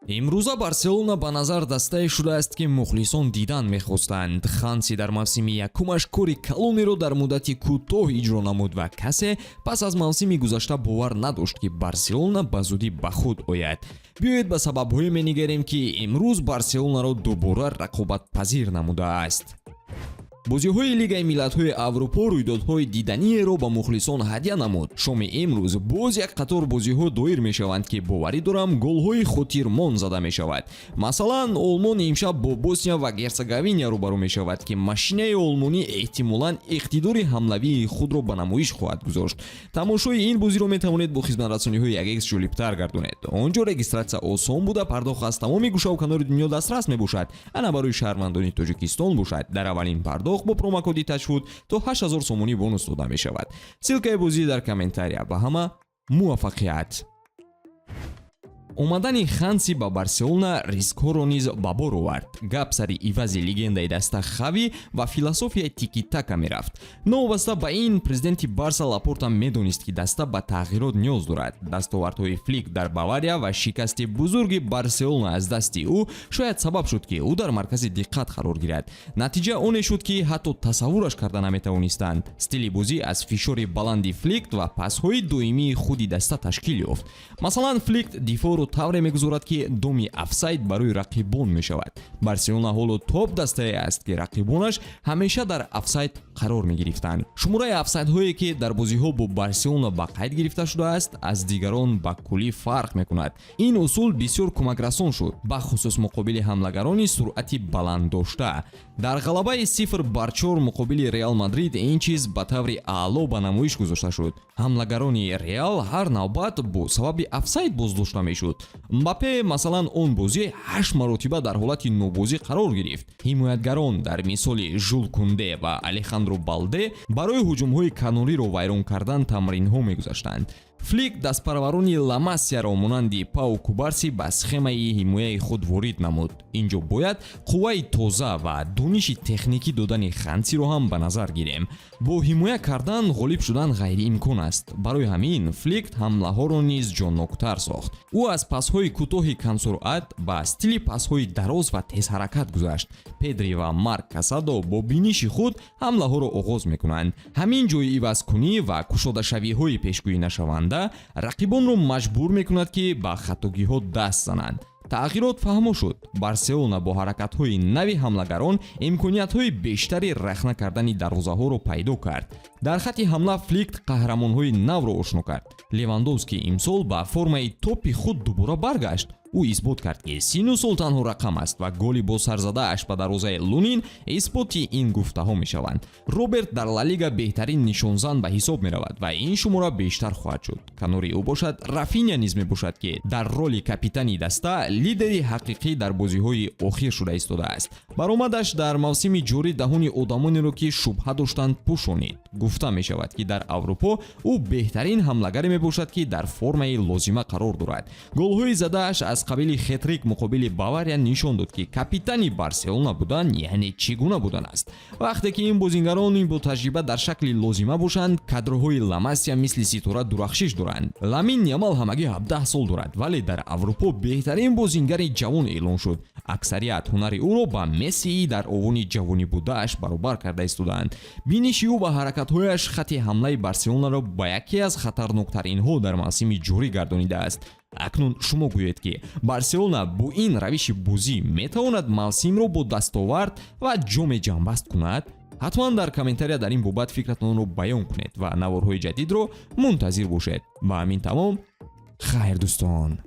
Имрӯза Барселона ба назар дастае шудааст, ки мухлисон дидан мехостанд. Ханси дар мавсими якумаш кори калонеро дар муддати кӯтоҳ иҷро намуд ва касе пас аз мавсими гузашта бовар надошт, ки Барселона ба зудӣ ба худ ояд. Биёед, ба сабабҳое менигарем, ки имрӯз Барселонаро дубора рақобатпазир намудааст. Бозиҳои Лигаи миллатҳои Аврупо рӯйдодҳои диданиеро ба мухлисон ҳадя намуд. Шоми имрӯз боз як қатор бозиҳо доир мешаванд, ки боварӣ дорам, голҳои хотирмон зада мешавад. Масалан, Олмон имшаб бо Босния ва Герцеговина рӯбарӯ мешавад, ки машинаи олмонӣ эҳтимолан иқтидори ҳамлавии худро ба намоиш хоҳад гузошт. Тамошои ин бозиро метавонед бо хизматрасониҳои 1X ҷолибтар гардонед. Он ҷо регистратсия осон буда, пардохт аз тамоми гӯшаву канори дунё дастрас мебошад. Ана барои шаҳрвандони Тоҷикистон бошад, дар аввалин пардохт бо промокоди ТАҶФУТ то 8000 сомонӣ бонус дода мешавад. Ссылкаи бозӣ дар комментария. Ба ҳама муваффақият! Омадани Ханси ба Барселона рискҳоро низ ба бор овард. Гап сари ивази легендаи даста Хави ва философияи тикитака мерафт. Новобаста ба ин, президенти Барса Лапорта медонист, ки даста ба тағйирот ниёз дорад. Дастовардҳои Флик дар Бавария ва шикасти бузурги Барселона аз дасти ӯ шояд сабаб шуд, ки ӯ дар маркази диққат қарор гирад. Натиҷа оне шуд, ки ҳатто тасаввураш карда наметавонистанд. Стили бозӣ аз фишори баланди Флик ва пасҳои доимии худи даста ташкил ёфт. Масалан, Флик дифоъро тавре мегузорад, ки доми офсайд барои рақибон мешавад. Барселона ҳоло топ дастае аст, ки рақибонаш ҳамеша дар офсайд қарор мегирифтанд. Шумораи офсайдҳое, ки дар бозиҳо бо Барселона ба қайд гирифта шудааст, аз дигарон ба куллӣ фарқ мекунад. Ин усул бисёр кӯмакрасон шуд, бахусус муқобили ҳамлагарони суръати баланд дошта. Дар ғалабаи 0-4 муқобили Реал Мадрид ин чиз ба таври аъло ба намоиш гузошта шуд. Ҳамлагарони Реал ҳар навбат бо сабаби офсайд боздошта мешуд. Мбаппе, масалан, он бозӣ ҳашт маротиба дар ҳолати нобозӣ қарор гирифт. Ҳимоятгарон дар мисоли Жул Кунде ва Алехандро Балде барои ҳуҷумҳои канориро вайрон кардан тамринҳо мегузаштанд. Флик дастпарварони Ламасияро монанди Пау Кубарси ба схемаи ҳимояи худ ворид намуд. Ин ҷо бояд қувваи тоза ва дониши техникӣ додани Хансиро ҳам ба назар гирем. Бо ҳимоя кардан ғолиб шудан ғайриимкон аст. Барои ҳамин Флик ҳамлаҳоро низ ҷонноктар сохт. Ӯ аз пасҳои кӯтоҳи камсуръат ба стили пасҳои дароз ва тезҳаракат гузашт. Педри ва Марк Касадо бо биниши худ ҳамлаҳоро оғоз мекунанд. Ҳамин ҷои ивазкунӣ ва кушодашавиҳои пешгӯӣ нашаванда рақибонро маҷбур мекунад, ки ба хатогиҳо даст зананд. Тағйирот фаҳмо шуд. Барселона бо ҳаракатҳои нави ҳамлагарон имкониятҳои бештари рахна кардани дарвозаҳоро пайдо кард. Дар хатти ҳамла Флик қаҳрамонҳои навро ошно кард. Левандовский имсол ба формаи топи худ дубора баргашт. Ӯ исбот кард, ки сину сол танҳо рақам аст, ва голи бо сарзадааш ба дарвозаи Лунин исботи ин гуфтаҳо мешаванд. Роберт дар Ла Лига беҳтарин нишонзан ба ҳисоб меравад ва ин шумора бештар хоҳад шуд. Канори ӯ бошад, Рафиня низ мебошад, ки дар роли капитани даста лидери ҳақиқӣ дар бозиҳои охир шуда истодааст. Баромадаш дар мавсими ҷорӣ даҳони одамонеро, ки шубҳа доштанд, пӯшонид. Гуфта мешавад, ки дар Аврупо ӯ беҳтарин ҳамлагаре мебошад, ки дар формаи лозима қарор дорад. Голҳои задааш аз қабили хетрик муқобили Бавария нишон дод, ки капитани Барселона будан яъне чӣ гуна будан аст. Вақте ки ин бозингарони бо таҷриба дар шакли лозима бошанд, кадрҳои Ламасия мисли ситора дурахшиш доранд. Ламин Ямал ҳамагӣ 17 сол дорад, вале дар Аврупо беҳтарин бозингари ҷавон эълон шуд. Аксарият ҳунари ӯро ба Мессии дар овони ҷавонӣ будааш баробар карда истодаанд. Биниши ӯ ба ҳаракатҳояш хатти ҳамлаи Барселонаро ба яке аз хатарноктаринҳо дар мавсими ҷорӣ гардонидааст. Акнун шумо гӯед, ки Барселона бо ин равиши бозӣ метавонад мавсимро бо дастовард ва ҷоме ҷамъбаст кунад? Ҳатман дар комментария дар ин бобат фикратонро баён кунед ва наворҳои ҷадидро мунтазир бошед. Ба ҳамин тамом. Хайр, дӯстон.